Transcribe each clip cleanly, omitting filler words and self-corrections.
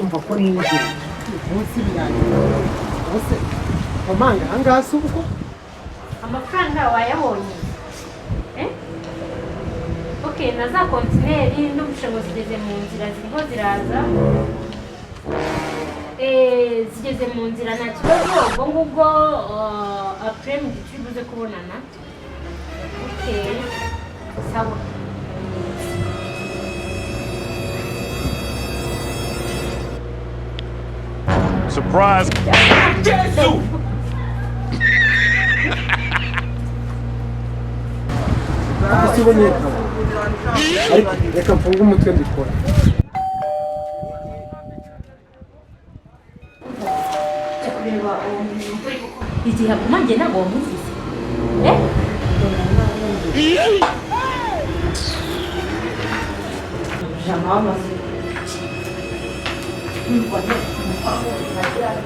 Umva ko ninjiye munsi birangira ubuse komanga ahangaha si ubwo. Amafaranga wayabonye? Eh? Ok, na za kontineri n'ubushobozi zigeze mu nzira, ziriho ziraza. Zigeze mu nzira, nta kibazo. Ubwo ngubwo après mu gihe turi buze kubonana. Ok, sawa. Surprise. Ese ubonye, ariko reka mfunge umutwe mbikora. Jya kureba uwo muntu igihe akomangiye, ntabwo wamwumvise, eh?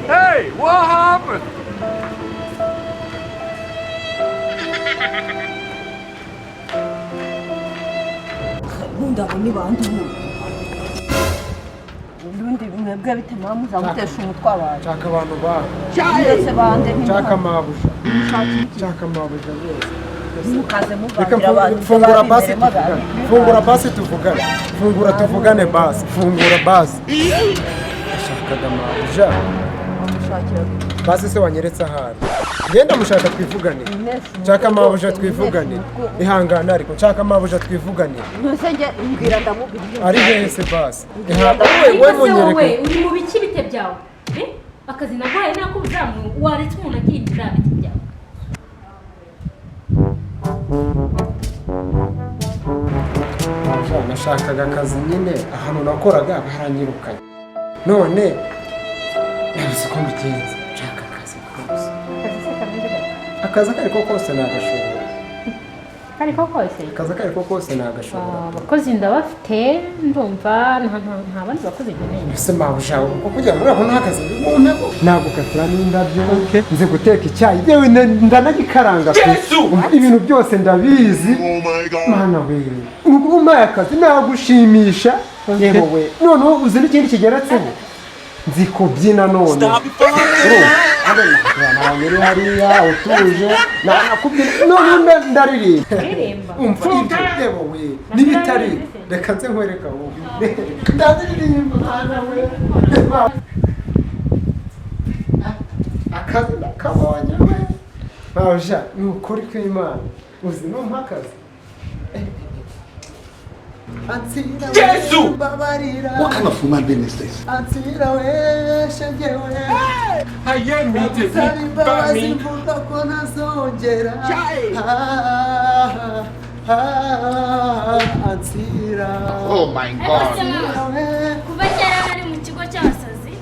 Hey, what happened? Ubundi abo ni bande? Ubundi mwebwe bitema muzamutesha umutwe abantu. Nshaka abantu bawe. Ndetse bande? Nshaka mabuja, nshaka mabuja rwose. Mukaze Reka muvangira abantu. Fungura basi tuvugane, fungura basi tuvugane, fungura tuvugane basi, fungura basi. Nashakaga mabuja. Basi se wanyeretse ahari ngenda mushaka twivugane. Nshaka mabuja twivugane, ihangane, ariko nshaka mabuja twivugane. Ntuse njye mbwira, ndamubwira ibyo. Ari hehe se basi? Wowe Ariko se wowe munyereke. Uri mu biki? Bite byawe? Eh? Akazi naguhaye nako uzamu waretse umuntu akinjira? Bite byawe? Mabuja, nashakaga akazi nyine. Ahantu nakoraga baranyirukanye, none nabuze uko mbigenza. Nshaka akazi rwose. Akazi se kameze gute? Akazi ako ariko kose nagashobora. Ariko kose? Akazi ako ariko kose nagashobora. Abakozi ndabafite, ndumva nta bandi bakozi nkeneye. Ese mabuja, uko kugira ngo urabona akazi mu nagukatira n'indabyo, nzi guteka icyayi, yewe ndanagikaranga pe. Ibintu byose ndabizi. Mana we, ubu umpaye akazi nagushimisha. Yewe we, noneho uzi n'ikindi kigeretseho? Nzi kubyina. None uri hariya utuje, nakubyina, noneho ndaririmba. Uririmba? Umva ibyo, yewe we, n'ibitari reka nze nkwereka wowe, ndaririmba. Mana we, akazi ndakabonye we. Mabuja, ni ukuri kw'Imana, uzi numpa akazi. Ansira we. Yesu! Mbabarira. What kind of human being is this? Ansira we, shenge we. Nsaba imbabazi, mvuga ko ntazongera. Ah, ah, ansira. Oh my God. Ansira we. Kuva kera bari mu kigo cy'abasazi.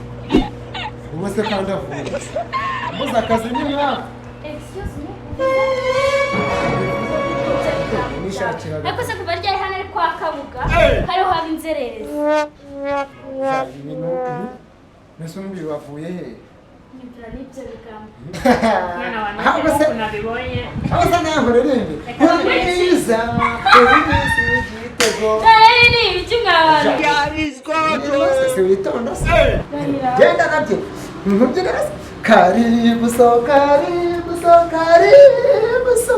Ubu se kandi avuye amuze akazi ni nkawe. Excuse me. Nishakiraga. Ariko se kuva ryari hano ari kwa Kabuga hariho haba inzererezi? Ibintu mbese umbwira wavuye he? Nyumvira n'ibyo bigambo. Mwana wa Ahubwo nanjye se- ukuntu nabibonye. Aho usa naho uririmbe, uri mwiza, uri mwiza, igitego. None ni ibiki mwa bantu? Si witonda se, genda nabyo nkubyinira se. Karibu so, karibu so, karibu so.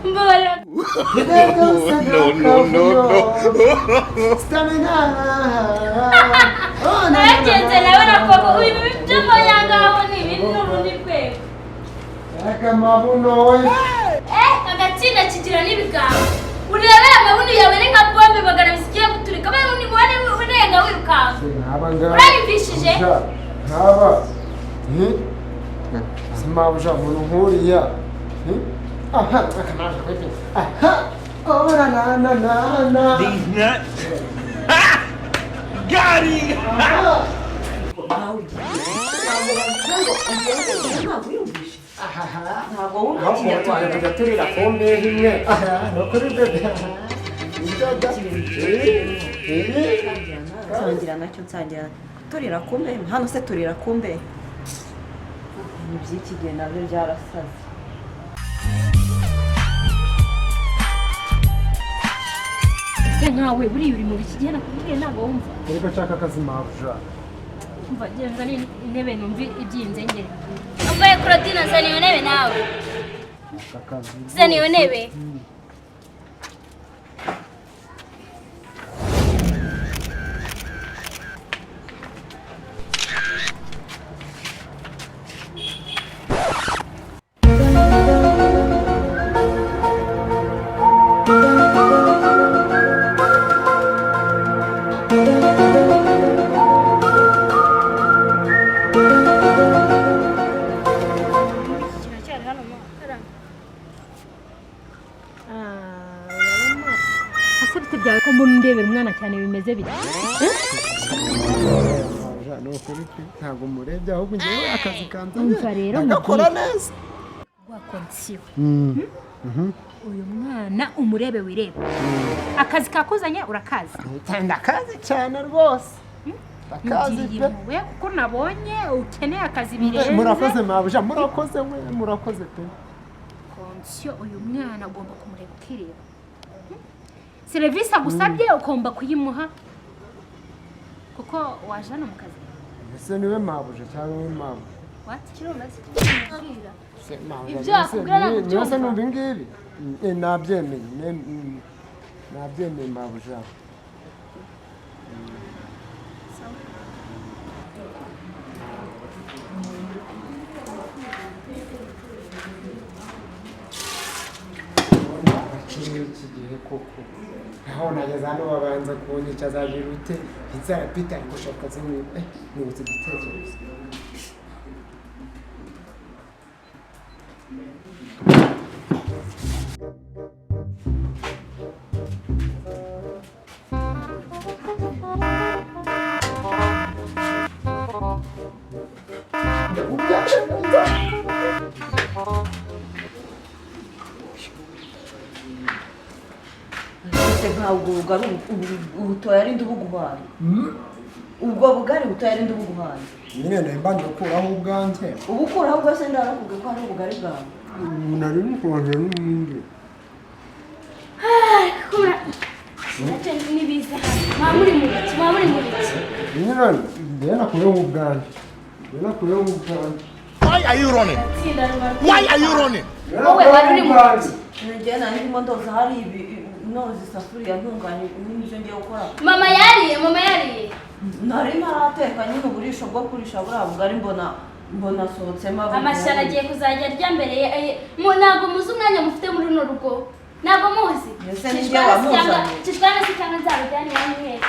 Mbabarira. No, no, no, no. Stamina. Naragenze nawe na koko uyu byo mbonye aha ngaho ni ibindi, ni urundi rwego. Akamabuno we. Eh, agatsinda kigira n'ibigambo. Urebera amabuno yawe ni nka bombe 200 zigiye guturika, bari ni urenga wirukanka. Nk'aba ngaba. Uranyumvishije? Nk'aba simabuja, umuntu nk'uriya. Aha akamabuja kwepfe aha, ora na na na na. These nuts. Got him. Ntawe ugiye, ntabwo bavuze ngo ugende, ntabwo wiyumvishe, ntabwo wumva Aho umuntu Ikinyarwanda. tujya turira ku mbehe imwe. Aha ni ukuri bebe, inzoga. Nsangira nacyo, nsangira turira kumbe hano se, turira kumbe. Ibintu by'iki gihe nabyo byarasaze. Ese nkawe buriya uri mu biki? Gihe nakubwiye ntabwo wumva. Ariko nshaka akazi, mabuja. Umva, genza n'intebe numve ibyinzengere. Uvaye Claudine, zana iyo ntebe nawe. Nshaka akazi. Zana iyo ntebe. Kiracyari hano ma karame. Ase bite byawe ko mbona undebera umwana cyane, bimeze bite? Mabuja, ni ukuri pe, ntabwo murebye, ahubwo ngewe akazi kanzanye Umva rero ndagakora nkubwire. neza. Rwa konsiyo uyu mwana umurebe wirebe, akazi kakuzanye urakazi. Ndakazi cyane rwose, ndakazi Mugiriye pe. impuhwe kuko nabonye ukeneye akazi birenze. Murakoze mabuja, murakoze we, murakoze pe. Konsiyo uyu mwana ugomba kumureba ukireba. Serivisi agusabye ugomba kuyimuha kuko waje hano mu kazi. Ese niwe mabuja cyangwa niwe mabuja? What? Kirumva. Se mabuja, Ibyo akubwira ntabwo niwe se ubyumva. numva ingibi. Nabyemeye, nabyemeye mabuja. Iki gihe koko aho nageze hano babanza kunyicaza birute inzara pita ari gushaka zimwe, nibutse igitekerezo. Ese ntabwo ubugari ubutoya ari ndubuguhaye? Ubwo bugari butoya ari ndubuguhaye? Nyine nari mbanje gukuraho ubwanjye. Ubukuraho bwose, ndarakubwiye ko hari ubugari bwawe. Nari nkonje n'ubundi. Nacyo nibiza hano. Mwaba muri mu biki? Mwaba muri mu biki? Nyine njyewe nakuyeho ubwanjye, njyewe nakuyeho ubwanjye. Why are you running? Tsinda ruba. Why are you running? Wowe wari uri mu biki? Njye nari ndimo ndoza hari ibi, noza isafuriya, ntunganya n'ibyo ngiye gukora. Mama yariye, mama yariye. Nari ntarateka nyine uburisho bwo kurisha buriya bugari, mbona asohotsemo avuga. Amashyano agiye kuzajya arya mbere ntabwo muzi umwanya mufite muri runo rugo. Ntabwo muzi. Ese ni njye wamuzanye? Kishwana se cyangwa nzabujyane iwanyu mwese.